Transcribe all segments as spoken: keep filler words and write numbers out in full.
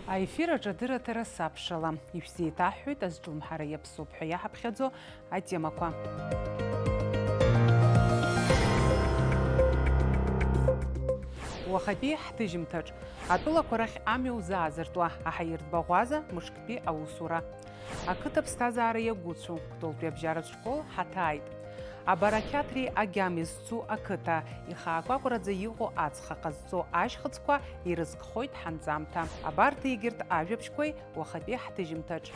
Аефир аҿы адырраҭара сабшала. Ишәзеиҭаҳҳәоит азҿлымҳара иаԥсоуп ҳәа иаҳаԥхьаӡо атемақәа. Уахатәи ҳҭыжьымҭаҿ атәылақәа рахь амҩа узаазыртуа аҳаиртә баӷәаза мышктәи аусура. Ақыҭа аԥсҭазаара иагәыцәу Кәтолтәи абжьаратә школ ҳаҭааит. Абарақьаҭреи агьами зцу ақыҭа, ихаакәакәараӡа иҟоу ацха ҟазҵо ашьхыцқәа ирызкхоит ҳанҵамҭа. Абарҭ егьырҭ ажәабжьқәеи уахатәи ҳҭыжьымҭаҿ.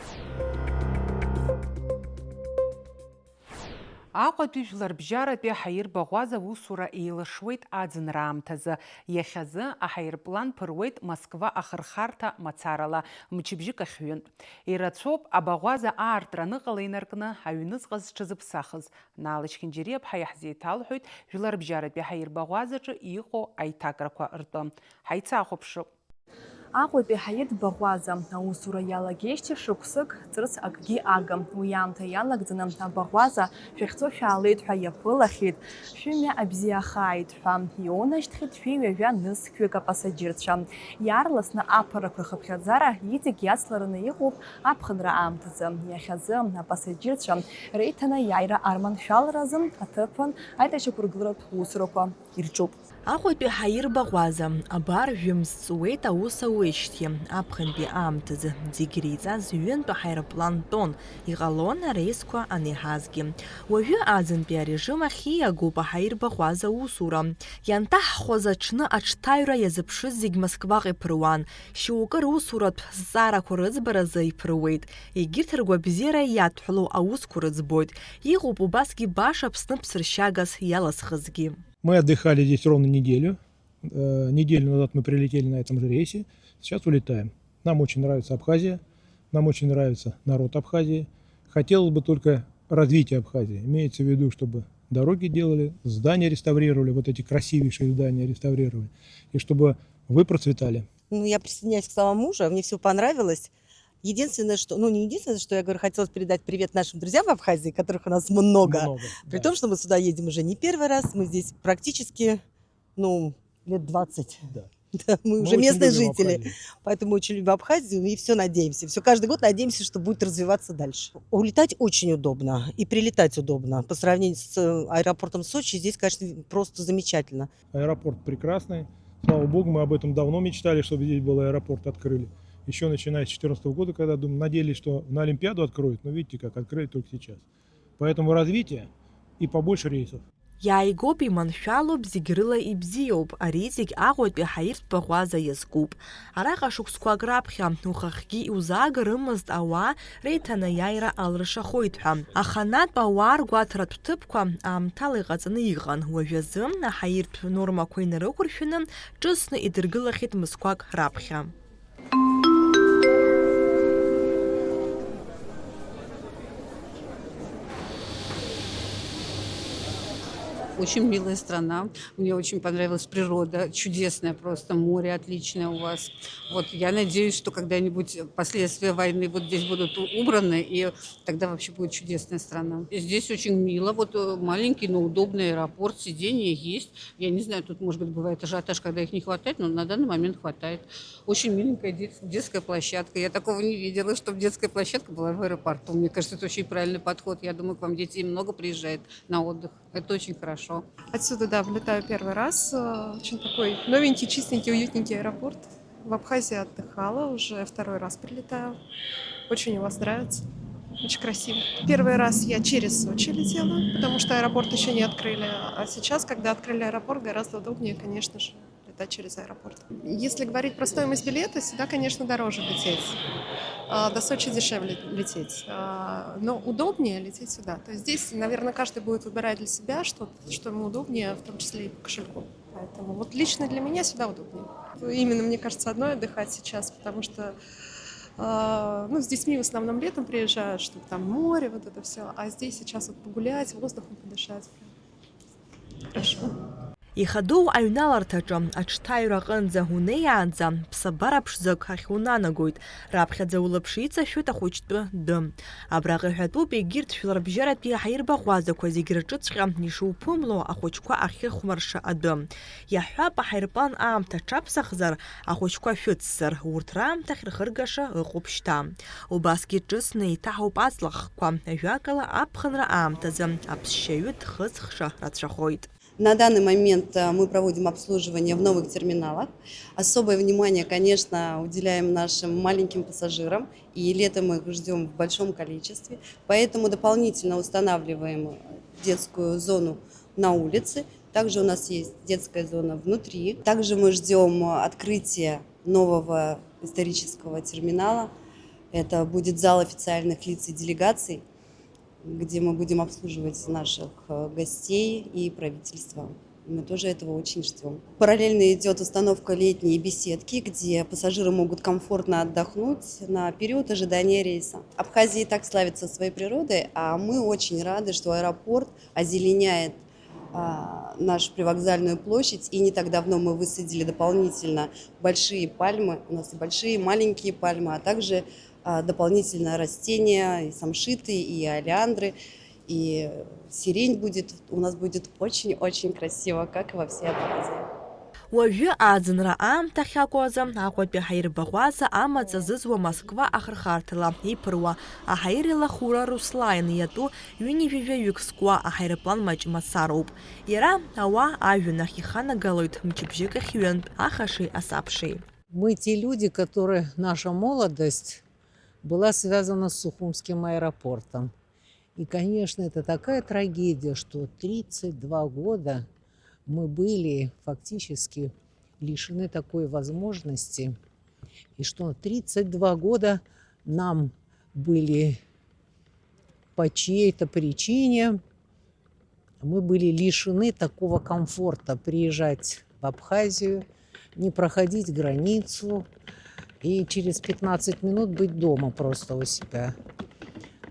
Аҟәатәи жәларбжьаратәи аҳаиртә баӷәаза аусура еилашуеит аӡынра аамҭазы. Иахьазы аҳаирплан ԥыруеит Москва ахырхарҭа мацарала, мчыбжьык ахь ҩынтә. Ирацәоуп абаӷәаза аартра аныҟала инаркны аҩныҵҟа зҽазыԥсахыз. Наала Чхинџьариаԥҳа иаҳзеиҭалҳәоит жәларбжьаратәи аҳаиртә баӷәазаҿы иҟоу аиҭакрақәа ртәы. Ҳаицахәаԥшып. Аҟәатәи ҳаиртә баӷәаза аусура иалагеижьҭеи шықәсык ҵрыц акгьы агым. Уи аамҭа иалагӡаны абаӷәаза шәахьцо шәаалеит ҳәа иаԥылахьеит, шәымҩа абзиахааит ҳәа. Иоунашьҭхьеит шәи ҩажәа нызқьҩык апасаџьырцәа. Иаарласны аԥыррақәа рхыԥхьаӡара иҵегь иацлараны иҟоуп аԥхынра аамҭазы. Иахьазы апасаџьырцәа реиҭанеиааира арманшәаларазы аҭыԥан аиҭашьақәыргыларатә усурақәа ирҿуп. Аҟәатәи ҳаиртә баӷәаза, абар, жәымз ҵуеит аус ауеижьҭеи. Аԥхынтәи аамҭазы зегь иреиҵаз ҩынтә аҳаирплан тәон, иҟалон ареисқәа анеиҳазгьы. Уажәы аӡынтәи арежим ахь ииагоуп аҳаиртә баӷәаза аусура. Ианҭаҳхуаз аҽны аҽҭаҩра иазыԥшыз зегь Москваҟа иԥыруан. Шьоукы русуратә зҵаарақәа рыӡбаразы иԥыруеит. Егьырҭ ргәабзиара иадҳәалоу аусқәа рыӡбоит. Иҟоуп убасгьы баша Аԥсны ԥсыршьагас иалазхызгьы. Мы отдыхали здесь ровно неделю. Э, неделю назад мы прилетели на этом же рейсе. Сейчас улетаем. Нам очень нравится Абхазия. Нам очень нравится народ Абхазии. Хотелось бы только развития Абхазии. Имеется в виду, чтобы дороги делали, здания реставрировали, вот эти красивейшие здания реставрировали. И чтобы вы процветали. Ну, я присоединяюсь к словам мужа, мне всё понравилось. Единственное, что, ну, не единственное, что я говорю, хотелось передать привет нашим друзьям в Абхазии, которых у нас много. Много, при да. Том, что мы сюда едем уже не первый раз, мы здесь практически, ну, лет двадцать. Да. Да, мы Мы уже очень местные любим жители, Абхазию. Поэтому очень любим Абхазию и всё надеемся. Всё, каждый год надеемся, что будет развиваться дальше. Улетать очень удобно и прилетать удобно. По сравнению с, э, аэропортом Сочи, здесь, конечно, просто замечательно. Аэропорт прекрасный. Слава богу, мы об этом давно мечтали, чтобы здесь был аэропорт открыли. Ещё начиная с четырнадцатого года, когда дум-, надеялись, что на Олимпиаду откроют, но видите как, открыли только сейчас. Поэтому развитие и побольше рейсов. Иааигәоуп, иманшәалоуп, зегь рыла ибзиоуп, ари зегь Аҟәатәи ҳаиртә баӷәаза иазкуп. Араҟа шықәсқәак раԥхьа, ухахьгьы иузаагарымызт ауаа реиҭанеиааира алыршахоит ҳәа. Аханатә ауаа ргәаҭаратә ҭыԥқәа аамҭала иҟаҵаны иҟан, уажәазы аҳаиртә нормақәа инарықәыршәаны, ҿыцны идыргылахьеит мызқәак раԥхьа. Очень милая страна. Мне очень понравилась природа. Чудесное просто море, отличное у вас. Вот, я надеюсь, что когда-нибудь последствия войны вот здесь будут у-, убраны, и тогда вообще будет чудесная страна. И здесь очень мило. Вот, э, маленький, но удобный аэропорт, сиденье есть. Я не знаю, тут, может быть, бывает ажиотаж, когда их не хватает, но на данный момент хватает. Очень миленькая дет-, детская площадка. Я такого не видела, чтобы детская площадка была в аэропорту. Мне кажется, это очень правильный подход. Я думаю, к вам детей много приезжает на отдых. Это очень хорошо. Отсюда, да, вылетаю первый раз. Э, очень такой новенький, чистенький, уютненький аэропорт. В Абхазии отдыхала, уже второй раз прилетаю. Очень у вас нравится. Очень красиво. Первый раз я через Сочи летела, потому что аэропорт ещё не открыли. А сейчас, когда открыли аэропорт, гораздо удобнее, конечно же, летать через аэропорт. Если говорить про стоимость билета, сюда, конечно, дороже лететь. А, до Сочи дешевле лететь. А, но удобнее лететь сюда. То есть здесь, наверное, каждый будет выбирать для себя что-то, что ему удобнее, в том числе и по кошельку. Поэтому вот лично для меня сюда удобнее. Именно, мне кажется, одной отдыхать сейчас, потому что, а, ну, с детьми в основном летом приезжают, чтобы там море, вот это всё. А здесь сейчас вот погулять, воздухом подышать. Прям хорошо. Ихадоу аҩналарҭаҿы аҽҭааҩра аҟынӡа унеиаанӡа ԥсабара ԥшӡак ахь унанагоит, раԥхьаӡа улаԥш иҵашәоит ахәыҷтәы дәы. Абраҟа иҳәатәуп, егьырҭ жәларбжьаратәи аҳаирбаӷәазақәа зегь рҿыҵәҟьа ишуԥымло ахәыҷқәа ахьыхәмарша адәы. Иаҳҳәап, аҳаирплан аамҭа аҽаԥсахзар, ахәыҷқәа шәыцзар, урҭ раамҭахь рхыргаша ыҟоуп шьҭа. Убасгьы ҿыцны еиҭаҳауп аҵлахқәа, ажәакала, аԥхынра аамҭазы аԥсшьаҩы дхызхша рацәахоит. На данный момент, э, мы проводим обслуживание в новых терминалах. Особое внимание, конечно, уделяем нашим маленьким пассажирам, и летом мы их ждём в большом количестве. Поэтому дополнительно устанавливаем детскую зону на улице. Также у нас есть детская зона внутри. Также мы ждём, э, открытия нового исторического терминала. Это будет зал официальных лиц и делегаций, где мы будем обслуживать наших, э, гостей и правительство. Мы тоже этого очень ждём. Параллельно идёт установка летней беседки, где пассажиры могут комфортно отдохнуть на период ожидания рейса. Абхазия и так славится своей природой, а мы очень рады, что аэропорт озеленяет, а, нашу привокзальную площадь. И не так давно мы высадили дополнительно большие пальмы. У нас и большие, и маленькие пальмы, а также, а, дополнительно растения, и самшиты, и олеандры, и сирень будет. У нас будет очень-очень красиво, как и во всей Абхазии. Уажәы аӡынра аамҭахь акәзар, Аҟәатәи аҳаирбаӷәаза амаҵ азызуа Москва ахырхарҭала иԥыруа аҳаирала Хура Руслан иатәу ҩынҩажәаҩык зкуа аҳаирплан маҷ мацароуп. Иара ауаа ажәҩан ахь иханагалоит мчыбжьык ахь ҩынтә, ахашеи асабшеи. Мы те люди, которые, наша молодость была связана с Сухумским аэропортом. И, конечно, это такая трагедия, что тридцать два года мы были фактически лишены такой возможности, и что тридцать два года нам были по чьей-то причине, мы были лишены такого комфорта приезжать в Абхазию, не проходить границу и через пятнадцать минут быть дома просто у себя.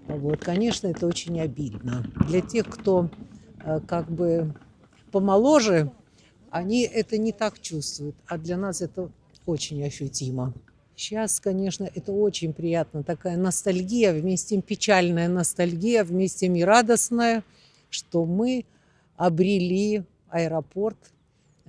Вот, конечно, это очень обидно. Для тех, кто, э, как бы помоложе, они это не так чувствуют, а для нас это очень ощутимо. Сейчас, конечно, это очень приятно, такая ностальгия, вместе печальная ностальгия, вместе и радостная, что мы обрели аэропорт.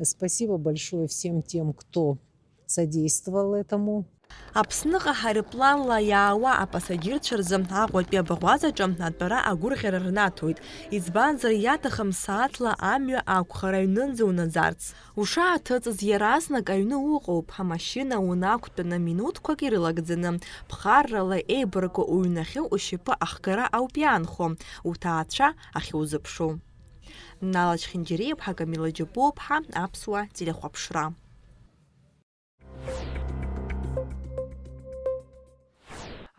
Спасибо большое всем тем, кто содействовал этому. Аԥсныҟа ҳаирпланла иаауа апасаџьырцәа рзы Аҟәатәи абаӷәазаҿы атәара агәырӷьара рнаҭоит, избанзар, иаҭахым сааҭла амҩа акәхар аҩнынӡа унаӡарц. Ушааҭыҵыз иаразнак аҩны уҟоуп, амашьына унақәтәаны минуҭқәак ирылагӡаны, ԥхаррала еибарку уҩнахьы ушьапы ахгара ауп иаанхо, уҭаацәа ахьузыԥшу. Нала Чхинџьариа-ԥҳа, Камила Џьапуа-ԥҳа, Аԥсуа телехәаԥшра.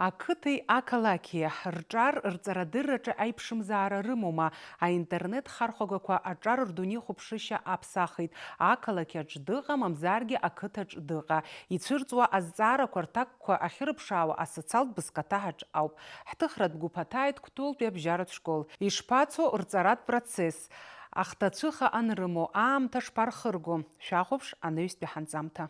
Ақыҭеи ақалақьи рҿар рҵарадырраҿы аиԥшымзаара рымоума? Аинтернет хархәагақәа аҿар рдунеихәаԥшышьа аԥсахит. Ақалақь аҿ дыҟа, мамзаргьы ақыҭаҿ дыҟа. Ицәырҵуа азҵаарақәа рҭакқәа ахьырыԥшаауа асоциалтә бызкаҭаҳаҿ ауп. Ҳҭыхратә гәыԥ аҭааит Кәтолтәи абжьаратә школ. Ишԥацо рҵаратә процесс? Ахҭацәыха анрымоу аамҭа шԥархырго? Шәахәаԥш анаҩстәи ҳанҵамҭа.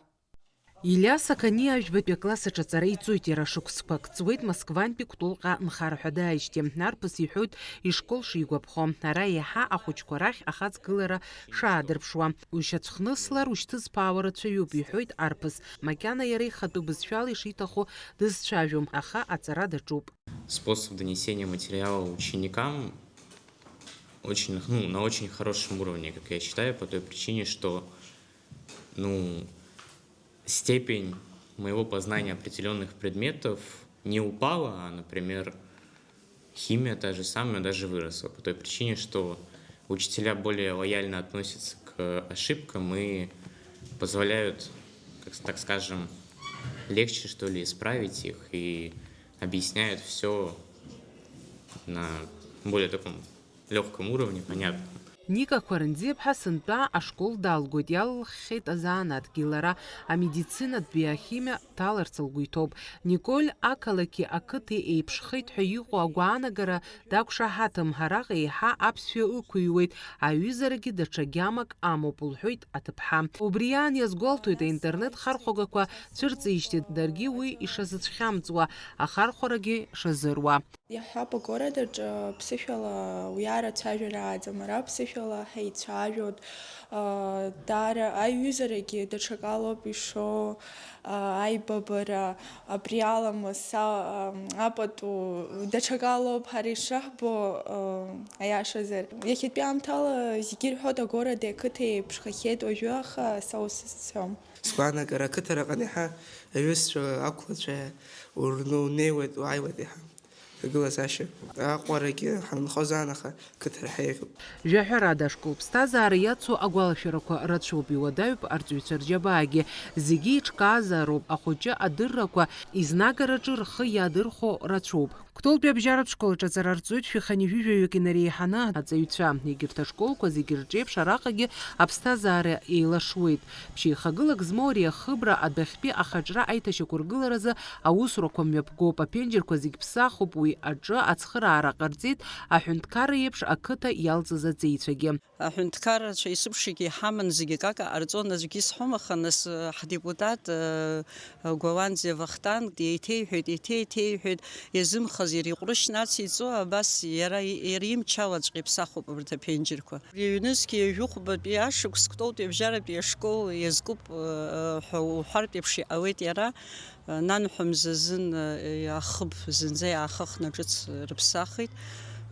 Илиас Акани жәбатәи акласс аҿы аҵара иҵоит, иара шықәсқәак ҵуеит Москвантәи Кәтолҟа нхара ҳәа дааижьҭеи. Арԥыс иҳәоит ишкол шигәаԥхо. Ара еиҳа ахәыҷқәа рахь ахаҵгылара шаадырԥшуа. Ушьацәхныслар, ушьҭызԥаауа рацәаҩуп, иҳәоит арԥыс. Макьана иара ихатәы бызшәала ишиҭаху дызцәажәом, аха аҵара даҿуп. Способ донесения материала ученикам очень, ну, на очень хорошем уровне, как я считаю, по той причине, что, ну, степень моего познания определённых предметов не упала, а, например, химия та же самая даже выросла, по той причине, что учителя более лояльно относятся к ошибкам и позволяют, как, так скажем, легче, что ли, исправить их и объясняют всё на более таком лёгком уровне, понятном. Ника Қәарандиаԥҳа сынтәа ашкол далгоит, иалылххьеит азанааҭгьы лара, амедицинатә биохимиа дҭаларц лгәы иҭоуп. Николь ақалақьи ақыҭеи еиԥшхеит ҳәа иҟоу агәаанагара дақәшаҳаҭым, араҟа еиҳа аԥсшәа ықәыҩуеит, аҩызарагьы даҽа гьамак амоуп, лҳәоит аҭыԥҳа. Убри аан иазгәалҭоит аинтернет хархәагақәа цәырҵижьҭеи даргьы уи ишазыцәхьамҵуа, ахархәарагьы шазыруа. Иаҳҳәап, агорадаҿ, ы, ԥсышәала уиара ацәажәара ааӡам, ара ԥсышәала ҳаицәажәоит, ы, даара аиҩызарагьы даҽакалоуп ишо, ы, аибабара, абри аламыс, а, ы, апату, даҽакалоуп ҳара ишаҳбо, ы, аиашазар. Иахьатәи аамҭала зегьы ирҳәоит, агоради ақыҭеи еиԥшхахьеит уажәы, аха са ус сҳәом. Сгәаанагара, ақыҭараҟны иаҳа аҩызцәа ақәлацәа урны унеиуеит, уааиуеит иаҳа. Аҭагылазаашьа аҟәарагьы ҳанынхоз аан, аха қыҭара ҳаиӷьуп. Жәаҳәарада, ашкол ԥсҭазаара иацу агәалашәарақәа рацәоуп, иуадаҩуп арҵаҩцәа рџьабаагьы. Зегьы иҿкаазаароуп, ахәыҷы адыррақәа изнагараҿы рхы иадырхәо рацәоуп. Кәтолтәи абжьаратә школ аҿы аҵара рҵоит шәи хынҩажәи жәаҩык инареиҳаны аҵаҩцәа. Егьырҭ ашколқәа зегьы рҿеиԥш араҟагьы аԥсҭазаара еилашуеит. Ԥшьеихагылак змоу ари ахыбра адәахьтәи ахаҿра аиҭашьақәыргыларазы аусурақәа мҩаԥгоуп, аԥенџьырқәа зегь ԥсахуп, уи аҿы ацхыраара ҟарҵеит аҳәынҭқарра еиԥш ақыҭа иалҵыз аҵеицәагьы. Аҳәынҭқаррацәа есымшагьы иҳаман, зегьы акака ҟарҵон, аӡәгьы исҳәом, аха нас, э, ҳдепутат, э, Гәаланӡиа Вахтанг еиҭеиҳәеит, еиҭеиҭеиҳәеит, иазымхаз иара иҟәрышь нациҵо, абас иара, иара имчалаҵәҟьа иԥсахуп абарҭ аԥенџьырқәа. Убри аҩнызқьи ҩажәихәбатәи ашықәс Кәтолтәи абжьаратәи ашкол иазкуп, э, ҳәа уҳәартә еиԥш иҟалеит иара, э, нанҳәа мзазын, э, ахыб зынӡа иаахыхны ҿыц рыԥсахит.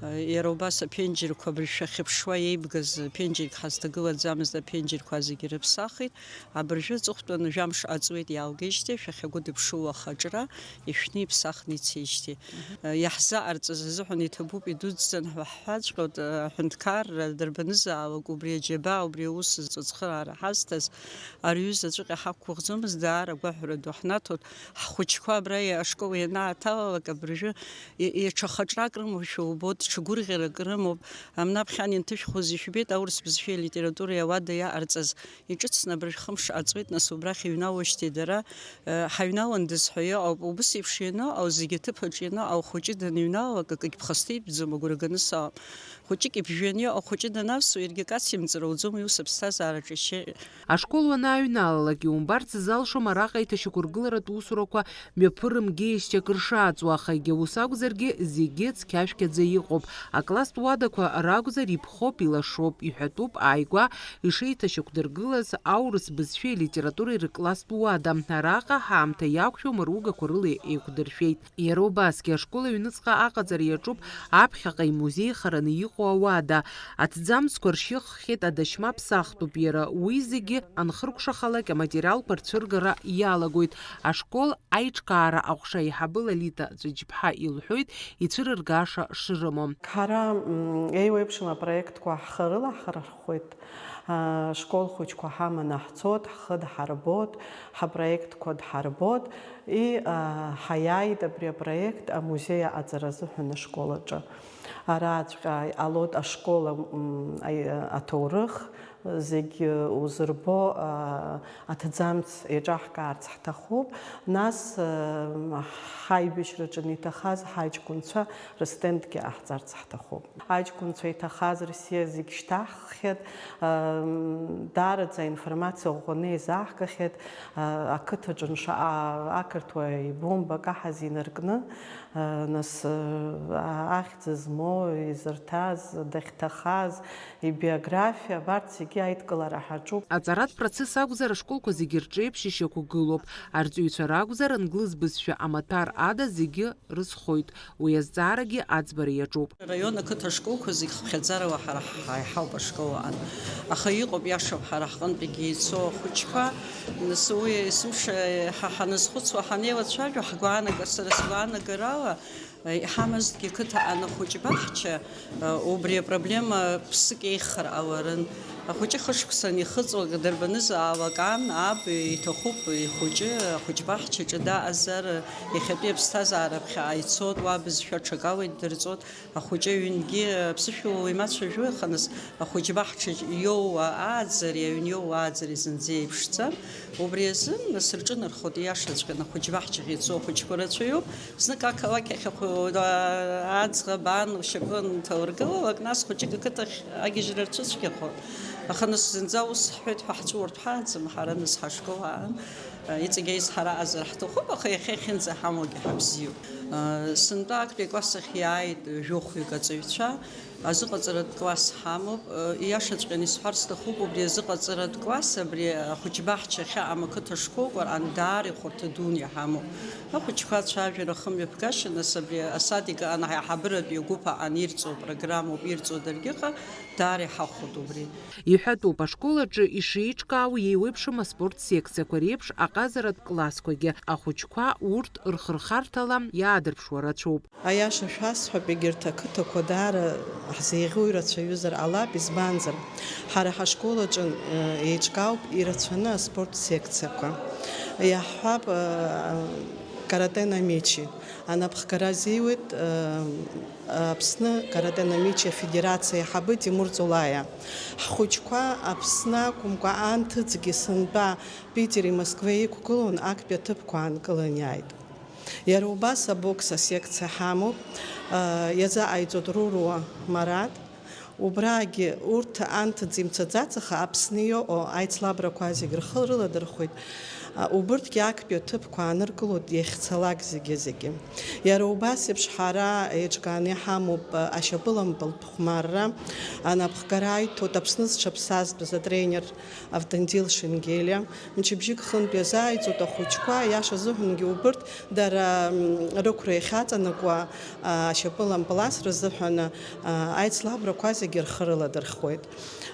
Э, иара убас аԥенџьырқәа абыржә шәахьыԥшуа еибгаз аԥенџьырк ҳазҭагылаӡамызт, аԥенџьырқәа зегьы рыԥсахит. Абыржәы аҵыхәтәан жәамш ҟаҵуеит иаалгеижьҭеи, шәахьагәыдыԥшыло ахаҿра ишәны иԥсахны ицеижьҭеи. Мгм. Иаҳзаҟарҵаз азыҳәан иҭабуп, идуӡӡан ҳәа ҳҳәаҵәҟьоит, аҳәынҭқарра дарбанызаалак убри аџьабаа, убри аус зҵо ацхыраара ҳазҭаз, ари ҩызаҵәҟьа ҳақәгәыӷӡомызт, даара агәаҳәара ду ҳнаҭоит. Ҳхәыҷқәа абра ашкол ианааҭалалак абыржәы и-, иҽа хаҿрак рымоушәа убоит, ҽа гәырӷьарак рымоуп. Амнаԥхьан инҭышәхуаз ижәбеит, аурыс бызшәеи алитературеи ауада иаҟарҵаз. Иҿыцны абыржә хымш ҟаҵуеит, нас убрахь иҩналоижьҭеи дара, э, ҳаҩналандаз ҳәа иҟоуп. Убыс еиԥш ианыҟоу, зегьы аҭыԥаҿ ианыҟоу, ахәыҷы даныҩналалак, акгьы ԥхасҭеитәӡам, агәра ганы саауп. Хәыҷык ибжәаны иҟоу ахәыҷы данавсуа, иаргьы акацимҵара уӡом, иус аԥсҭазаараҿы ишьа. Ашкол уанааҩналалак, иумбарц залшом араҟа аиҭашьақәыргыларатә усурақәа мҩаԥырымгеижьҭеи акыр шааҵуа, аха егьа ус акәзаргьы, зегьы цқьа-шәқьаӡа иҟоуп. Акласстә уадақәа ракәзар, иԥхоуп, илашоуп, иҳәатәуп ааигәа ишеиҭашьақәдыргылаз аурыс бызшәеи литературеи рыкласстә уада. Араҟа ҳаамҭа иақәшәо мыругақәа рыла еиқәдыршәеит. Иара убасгьы ашкол аҩныҵҟа аҟаҵара иаҿуп аԥхьаҟа имузеихараны иҟоу ауада. Аҭӡамцқәа ршьыххьеит, адашьма ԥсахтәуп иара. Уи зегьы анхыркәшахалак, аматериалқәа рцәыргара иалагоит. Ашкол аиҿкаара аҟәша аиҳабы Лолита Ҵәыџьԥҳа илҳәоит ицәырыргаша шрымоу. Ҳара, м, еиуеиԥшым апроектқәа ҳхы рылаҳхырхуеит. А, школ хәыҷқәа ҳаманы ҳцоит, ҳхы дҳарбоит, ҳапроектқәа дҳарбоит. И, а, ҳаиааит абри апроект амузеи аҟаҵара азыҳәан ашкол аҿы. Араҵәҟьа иҟалоит ашкол, м, аи-, аҭоурых, зегь узырбо, а, аҭӡамц еиҿаҳкаарц ҳҭахуп. Нас, а, ҳаибашьраҿы иҭахаз ҳаҷкәынцәа рыстендгьы ҟаҳҵарц ҳҭахуп. Аҷкәынцәа иҭахаз рсиа зегь шьҭаҳххьеит, а, даараӡа аинформациа ӷәӷәаны еизаҳгахьеит, а, ақыҭаҿы нша-, а, ақырҭуа ибомба каҳаз инаркны, Нас, а, ахьӡ змоу, изырҭаз, дахьҭахаз, ибиографиа, абарҭ зегьы аидкылара ҳаҿуп. Аҵаратә процесс акәзар, ашколқәа зегьы рҿы еиԥшьышьақәа гылоуп. Арҵаҩцәа ракәзар, англыз бызшәа амаҭәар ада зегьы рызхоит. Уи азҵаарагьы аӡбара иаҿуп. Араион ақыҭа ашколқәа зегь хыԥхьаӡарала ҳара ҳаиҳауп ашкол аҟны. Аха иҟоуп, иашоуп, ҳара ҳҟынтәигьы ицо ахәыҷқәа. Нас уи есымша ҳа ҳаназхәыцуа, ҳанеилацәажәо, ҳгәаанагар-, сара сгәаанагарала, иҳамазҭгьы қыҭа анахәыҷ баҳча, убри апроблема ԥсык еиӷьхар ҟаларын. Хәыҷы хышықәса анихыҵуа дырбанызаалак ан, аб иҭахуп ихәыҷы ахәыҷбаҳчаҿы даҟазар, иахьатәи аԥсҭазаара ԥхьаҟа ицоит, уа бызшәа ҽакала иддырҵоит, ахәыҷы аҩнгьы аԥсышәала уимацәажәо, аха нас ахәыҷбаҳчаҿ иоуа ааӡареи аҩн иоуа ааӡареи зынӡа еиԥшӡам. Убри азы нас рҿынархоит, ииашаҵәҟьаны ахәыҷбаҳчахь ицо ахәыҷқәа рацәаҩуп. Знык ақалақь ахь ахәы-, аӡӷаб ан лшьапы анҭалыргылалак, нас хәыҷык ақыҭахь агьежьра рцәыцәгьахоит. Аха нас зынӡа ус ҳҳәеит ҳәа ҳҵәыуартә ҳааӡам, ҳара нас ҳашкол аан, иҵегь аизҳара аҟазар ҳҭахуп, аха иахьа иахьынӡаҳамоугьы ҳабзиоуп. Сынтәа актәи акласс ахь иааит жәохәҩык аҵаҩцәа. Азыҟаҵаратә класс ҳамоуп. Ииашаҵәҟьаны исҳәар сҭахуп, убри азыҟаҵаратә класс, абри ахәыҷбаҳча ахьыҟам ақыҭа школқәа рҟны даара ихәарҭа дуны иҳамоуп. Ахәыҷқәа ацәажәара ахымҩаԥгашьа, нас абри асадик аҟны аиҳабыратәи агәыԥ аҟны ирҵоу апрограммоуп, ирҵоу даргьы ыҟа, даара иҳахәоит убри. Иҳәатәуп, ашкол аҿы ишеиҿкаау еиуеиԥшым аспорт секциақәа реиԥш аҟазаратә классқәагьы. Ахәыҷқәа урҭ рхырхарҭала иаадырԥшуа рацәоуп. Аиаша шәасҳәап, егьырҭ ақыҭақәа даара ҳзеиӷьу ирацәаҩызар ҟалап, избанзар, ҳара ҳашкол аҿы, э, еиҿкаауп ирацәаны аспорт секциақәа. Иаҳҳәап, э, каратэ на мечи. Анапхгара азиуеит, э, Аԥсны каратэ на мечи афедерациа аиҳабы Тимур Ҵолаиа. Ҳхәыҷқәа Аԥсны акәымкәа, анҭыҵгьы сынтәа Питери Москвеи иқәгылон, актәи аҭыԥқәа аанкылан иааит. Иара убас абокс асекциа ҳамоуп, а, иазааиҵоит Руруа Марат. Убраагьы урҭ анҭыҵ имцаӡац, аха Аԥсны иҟоу аицлабрақәа зегь рхы рыладырхәеит. А, убырҭгьы актәи аҭыԥқәа ааныркылоит иахьцалак зегьы-зегьы. Иара убас еиԥш ҳара еиҿкааны иҳамоуп, а, ашьапылампыл хәмарра, анапхгара аиҭоит Аԥсны зҽаԥсазтәыз атренер Автандил Шенгелиа. Мчыбжьык хынтә иазааиҵоит ахәыҷқәа, аиаша азыҳәангьы убырҭ дара, м, рықәра иахьаҵанакуа, а, ашьапылампыл асра азыҳәан, а, аицлабрақәа зегьы рхы рыладырхуеит.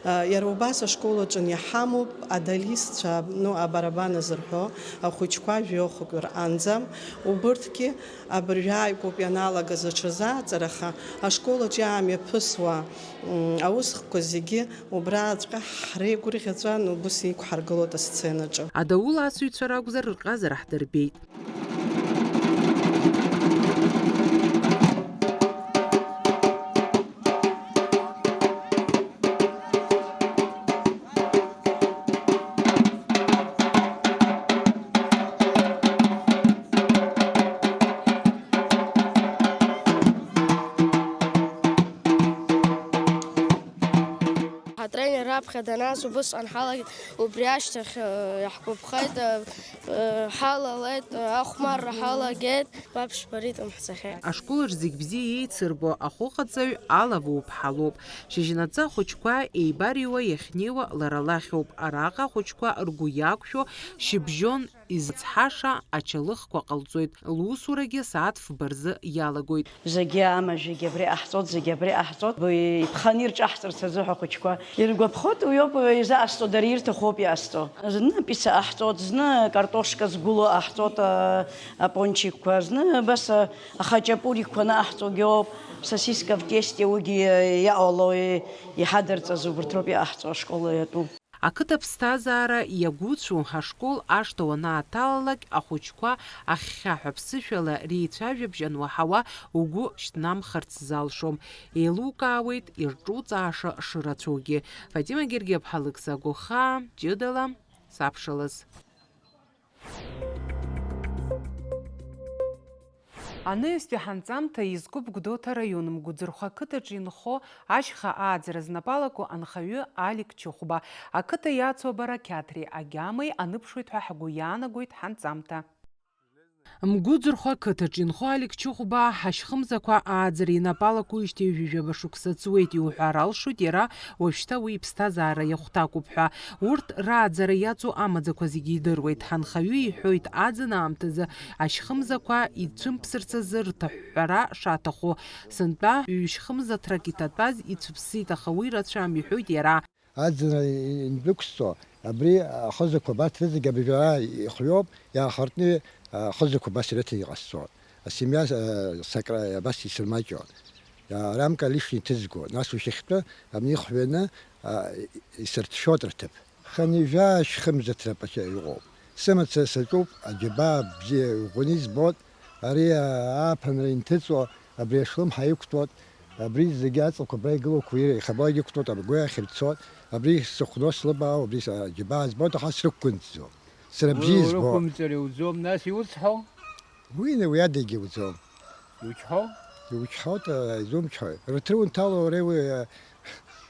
А, иара убас ашкол аҿы иҳамоуп адалистцәа, ну, абарабан азырҳәо, ахәыҷқәа жәохәҩык рҟанӡа. Убырҭгьы абыржәы ааигәоуп ианалагаз аҽазааӡара, аха ашкол аҿы иаамҩаԥысуа, м, аусхқәа зегьы убраҵәҟьа ҳреигәырӷьаҵәа убыс иқәҳаргылоит асценаҿы. Адаула асыҩцәа ракәзар, рҟазара ҳдырбеит. Атренер раԥхьа данааз убысҟан ҳалагеит, убри ашьҭахь, э, иаҳгәаԥхеит, э, э, ҳалалеит, э, ахәмарра ҳалагеит, баԥшьба ритм ҳцахьеит. Ашкол аҿы зегь бзиа еицырбо ахәыҟаҵаҩ Алава уԥҳа лоуп. Шьыжьнаҵы ахәыҷқәа еибарыҩуа иахьнеиуа лара лахьоуп. Араҟа ахәыҷқәа ргәы иақәшәо шьыбжьон изыцҳаша ачалыхқәа ҟалҵоит. Лусурагьы сааҭ фба рзы иалагоит. Зегьы амажәагьы абри ҟаҳҵоит, зегьы абри ҟаҳҵоит. Б-, иԥханы ирҿаҳҵарц азы ҳәа ахәыҷқәа иргәаԥхоит, уи ауп изыҟасҵо, дара ирҭаху ауп иҟасҵо. Зны апица ҟаҳҵоит, зны акартошка згәылоу ҟаҳҵоит, а, апончикқәа, зны абас, а, ахачапурикқәа анаҟаҳҵогьы ауп, сосиска в тесте уигьы иаҟало, и-, иҳадырҵаз убырҭ роуп иҟаҳҵо ашкол иатәу. Ақыҭа аԥсҭазаара иагәыцәу ашкол ашҭа уанааҭалалак, ахәыҷқәа ахьхьаҳәа ԥсышәала реицәажәабжь ануаҳауа угәы шьҭнамхырц залшом. Еилукаауеит ирҿуҵааша шырацәоугьы. Фатима Гергиаԥҳа, Алықьса Гохаа, ҷыдала сабшалаз. Анаҩстәи ҳанҵамҭа изкуп Гәдоуҭа араион Мгәыӡырхәа ақыҭаҿы инхо ашьха ааӡара знапалаку анхаҩы Алик Чыхәба. Ақыҭа иацу абарақьаҭреи агьамеи аныԥшуеит ҳәа ҳгәы иаанагоит ҳанҵамҭа. Мгәыӡырхәа ақыҭаҿы инхо Алик Чыхәба ашьхымзақәа ааӡара инапалакуижьҭеи ҩажәа шықәса ҵуеит, иуҳәар алшоит иара уажәшьҭа уи иԥсҭазаара иахәҭакуп ҳәа. Урҭ рааӡара иаҵоу амаӡақәа зегьы идыруеит. Ҳанхаҩы иҳәоит, аӡын аамҭазы ашьхымзақәа ицәымԥсырц азы рҭаҳәҳәара шаҭаху. Сынтәа ҩышьхымзаҭрак иҭатәаз ицәыԥсит, аха уи рацәам, иҳәоит иара. Аӡынра индәықәсҵо, абри ахызақәа абарҭ рызегь абжьара ихҩоуп, иаахыртны ахызақәа абас ирыҭаны иҟасҵоит. Асемиа, э, сакра-, абас исырмаҷуан. Рамка лишни ҭызго, нас ушьыхьтәы амни хҩаны, а, исырҭшәот рҭыԥ. Хынҩажәа шьхымза ҭрапашьа иҟоуп. Сымацара саҿуп, аџьабаа бзиа иӷәӷәаны избот, ари, а, ааԥынра инҭыҵуа, абри ашлымҳа иқәтәот, абри зегьы аҵлақәа абра игылоуқәа ира ихабо иқәтәот, абгәы ахь ирцот, абри сыхәно слыбаау, абри с-, аџьабаа збот, аха срықәгәынҵӡом. Сара бзиа Уи избо. Урықәымҵар иуӡом, нас иуцҳау? Уи, уи адагьы иуӡом. Иучҳау? Иучҳауеит, а, изумчҳауеи? Рыҭра унҭало уара уи, а,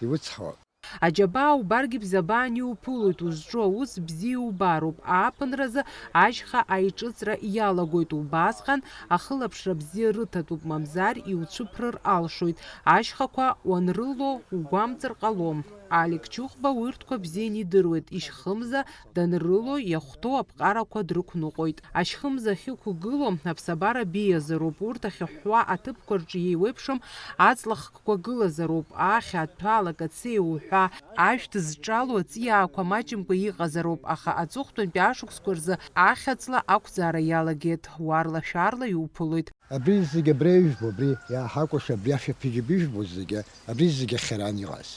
иуцҳауа. Аџьабаа убаргьы бзабаан иуԥылоит, узҿу аус бзиа иубароуп, ааԥынразы ашьха аиҿыҵра иалагоит, убасҟан ахылаԥшра бзиа рыҭатәуп, мамзар иуцәыԥрыр алшоит, ашьхақәа уанрыло угәамҵыр ҟалом. Алик Чухба урҭқәа бзианы идыруеит, ишьхымза данрыло иахәҭоу аԥҟарақәа дрықәныҟәоит. Ашьхымза ахьықәгылоу аԥсабара биазароуп, урҭ ахьыҳәҳәа аҭыԥқәа рҿы еиуеиԥшым аҵла хкқәа гылазароуп, ахьа, аҭәа, алакациа уҳәа, ашәҭ зҿало аҵиаақәа маҷымкәа иҟазароуп, аха аҵыхәтәантәи ашықәсқәа рзы ахьаҵла ақәӡаара иалагеит, уарла-шәарла иуԥылоит. Абри зегьы абра ижәбо, абри иааҳакәыршо, абри ашәаԥыџьаԥ ижәбо зегьы, абри зегьы ахьаран иҟаз.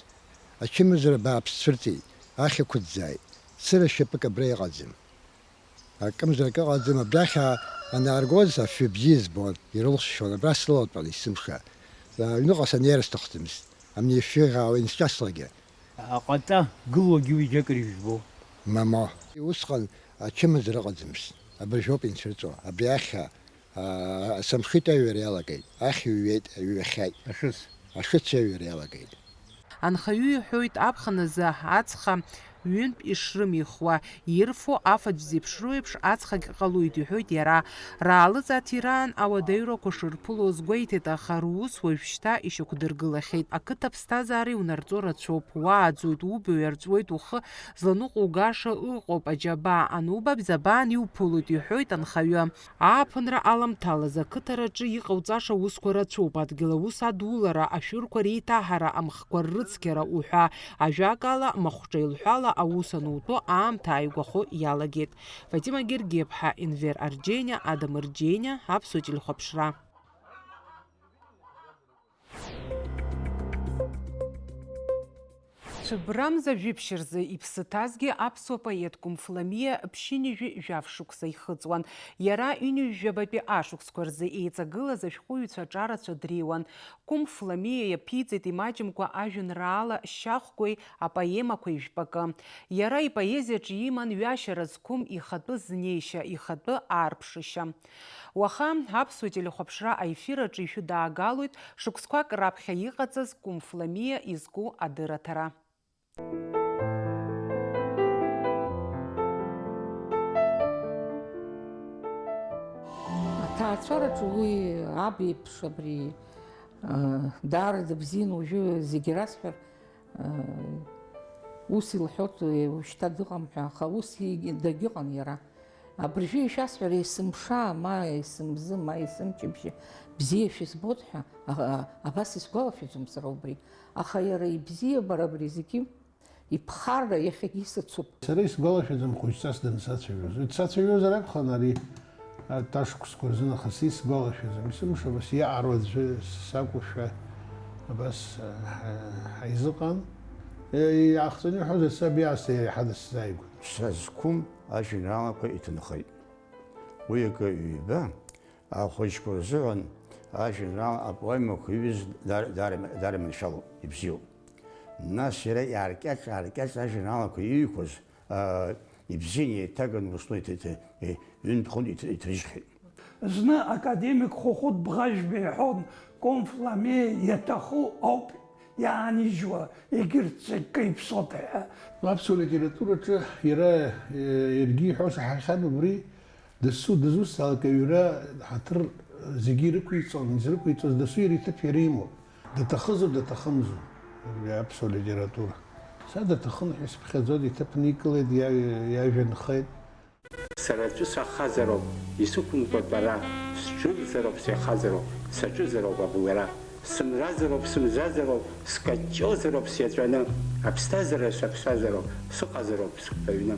Ачымазара бааԥс цәырҵит, ахьақәыӡӡааит. Цыра шьапык абра иҟаӡам. Акымзарак ыҟаӡам, абрахь а-, анааргоз афҩы бзиа збон, ирылшшон, абра срылатәан есымша. Аҩныҟа санеира сҭахӡамызт, амни ашәы ӷаауа инсҿаслагьы. Аҟаҵа гылуагьы уи џьакыр ижәбо. Мамоу. Усҟан ачымазара ыҟаӡамызт, абыржәоуп инцәырҵуа, абри ахьа. Аа, самхит аҩра иалагеит, ахь иҩеит, иҩахьаит. Ашыц. Ашыц аҩра иалагеит. Анхаҩы иҳәоит, аԥхын азы ацха ҩынтә ишрымихуа, ирфо афатә зеиԥшроу еиԥш ацхагь ҟалоит, иҳәоит иара. Раалыҵ аҭираан ауадаҩрақәа шырԥылоз гәеиҭеит, аха рус уажәшьҭа ишьақәдыргылахьеит. Ақыҭа ԥсҭазаара иунарҵо рацәоуп, уааӡоит, убаҩ арҵуеит, ухы зланыҟәугаша ыҟоуп, аџьабаа ануба, бзабаан иуԥылоит, иҳәоит анхаҩы. Ааԥынра аламҭалаз ақыҭараҿы иҟауҵаша усқәа рацәоуп, адгьыл аус адулара, ашәырқәа реиҭаҳара, амхқәа ррыцқьара уҳәа, ажәакала, махәҿеилҳәала аус анутәо аамҭа ааигәахо иалагеит. Фатима Гергеԥҳа, Енвер Арџьениа, Адам Рџьениа, Аԥсуа телехәаԥшра. Цәыббрамза жәиԥшь рзы иԥсы ҭазгьы аԥсуа поет Кәымф Ламиа ԥшьынҩажәи жәаф шықәса ихыҵуан. Иара ҩынҩажәабатәи ашықәсқәа рзы еиҵагылаз ашәҟәыҩҩцәа аҿарацәа дреиуан. Кәымф Ламиа иаԥиҵеит имаҷымкәа ажәеинраала Шьахәгәеи апоемақәеи жәпакы. Иара ипоезиаҿы иман ҩашьара зқәым ихатәы знеишьа, ихатәы аарԥшышьа. Уаха аԥсуа телехәаԥшра аефир аҿы ишәыдаагалоит шықәсқәак раԥхьа иҟаҵаз Кәымф Ламиа изку адырраҭара. Аҭаацәараҿы уи аб еиԥш абри, а, даара дыбзиан, уажәы зегьы расҳәар, Ус илҳәоит, уажәшьҭа дыҟам ҳәа, аха ус дагьыҟан иара. Абыржәы ишәасҳәар, есымша, ма есымзы, ма есымчыбжьы бзиа шәызбоит ҳәа, а-, а-, абас исгәалашәаӡом сара убри. Аха иара ибзиабара абри зегьы, иԥхарра иахьагьы исыцуп. Сара исгәалашәаӡом хәыҷҵас дансацәажәоз. Дсацәажәозар акәхон ари. Аташқәсқәа рзын, аха сисгәалашәаӡом, есымша абас иаҳароу аӡәы сакәушәа абас, ҳа-, ҳаизыҟан. Е, иаахҵәаны иҳәозар, саб иаасҭа иара иаҳа дысзааигәан. Са зқәым ажәеинраалақәа иҭынхеит. Уи акы ҩба, ахәыҷқәа рзыҳәан ажәеинраала апоемақәа иҩыз дар-, дар-, дарманшәалоуп, ибзиоуп. Нас иара иааркьаҿ-ааркьаҿ ажәеинраалақәа иҩқәаз, аа, ибзианы еиҭаган Урыстәыла иҭ-, иҭ-, ҩынтә хәынтә иҭ-, иҭрыжьхьеит. Зны академик Хәыхәыт Бӷажәба иҳәон, Кәымф Ламиа иаҭаху ауп иаанижьуа, егьырҭ зегь кеиԥсоуп ҳәа. Аԥсуа литератураҿы иара, э, иаргьы иҳәо саҳахьан убри, дасу дызусҭазаалак аҩра ҳаҭыр зегьы ирықәиҵон, изрықәиҵоз дасу иара иҭыԥ иара имоуп. Даҭахызу, даҭахымзу абри аԥсуа литература? Са даҭахын ҳәа исыԥхьаӡоит, иҭыԥ никылеит, иа-, иажәа нхеит. Сара аӡәы сахазароуп, исықәымкәа тәара, сџырзароуп, сеихазароуп, саҿызароуп агәҩара, сымразароуп, сымзазароуп, скаҷҷозароуп сиаҵәаны, аԥсҭазаара саԥсазароуп, сыҟазароуп сыхәба аҩны.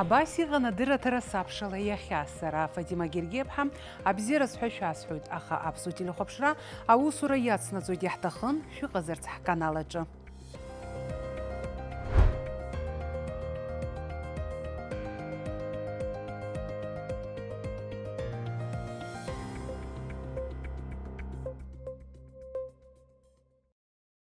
Абас иҟан адырраҭара Сабшала иахьа. Сара, Фатима Гергиаԥҳа, абзиараз ҳәа шәасҳәоит, аха аԥсуа телехәаԥшра аусура иацнаҵоит, иаҳҭахын шәыҟазарц ҳканал аҿы.